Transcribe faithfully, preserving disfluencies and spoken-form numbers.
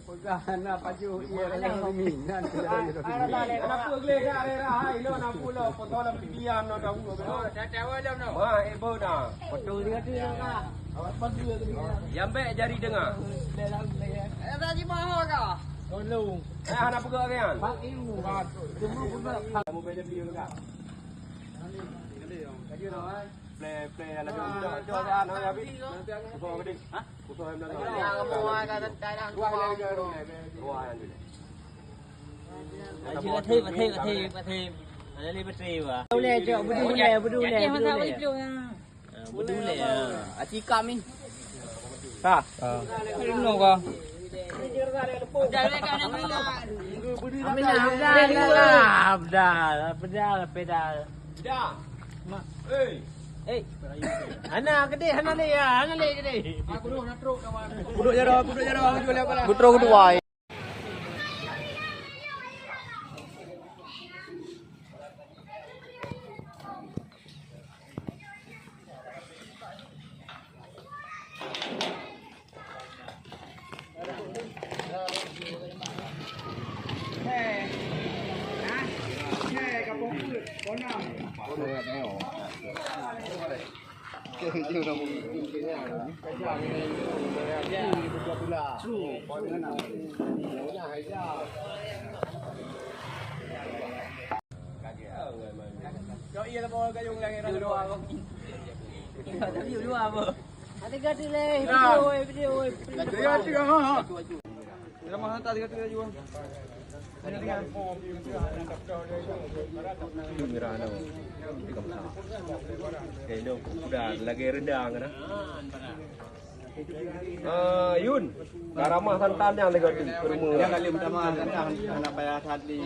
Peugah hana pajoh ie raya Romi. Nan keuh raya Romi. Hana peue gleh dak raya hai lo na pulo foto lam pikian no dah. Ma ebo na. Foto dia tu ka. Nyang bèk jari denga. Raya di bawah ka. Tolong. Eh, hana peugah kan? Pak Ibu. Kamu beda video ka. Play, play, alah, jom, jom, jom, jom, jom, habis. Hah? Dua, dua, dua. Dua, dua, dua. Dua, dua, dua. Aji ka thèm, ka thèm, ka thèm, ka thèm. Ada lagi bateri, wah. Boleh, jom, bedu boleh, bedu boleh, bedu boleh. Ah, bedu boleh, ah. Aci kami. Ka? Ah. Bedu ka? Abdal, Abdal, Abdal, Abdal, Abdal. Dah. Hei. Eh. Hana gede, hana le ya, hana le gede. Puduk jaroe, puduk jaroe, jual apa lah? Putroe kedua. Lagèe rendang kan. Ah, Yun. Karamah santan nyang lagèe tu. Kurma. Nyang kali pertama santan, anak payah tadi.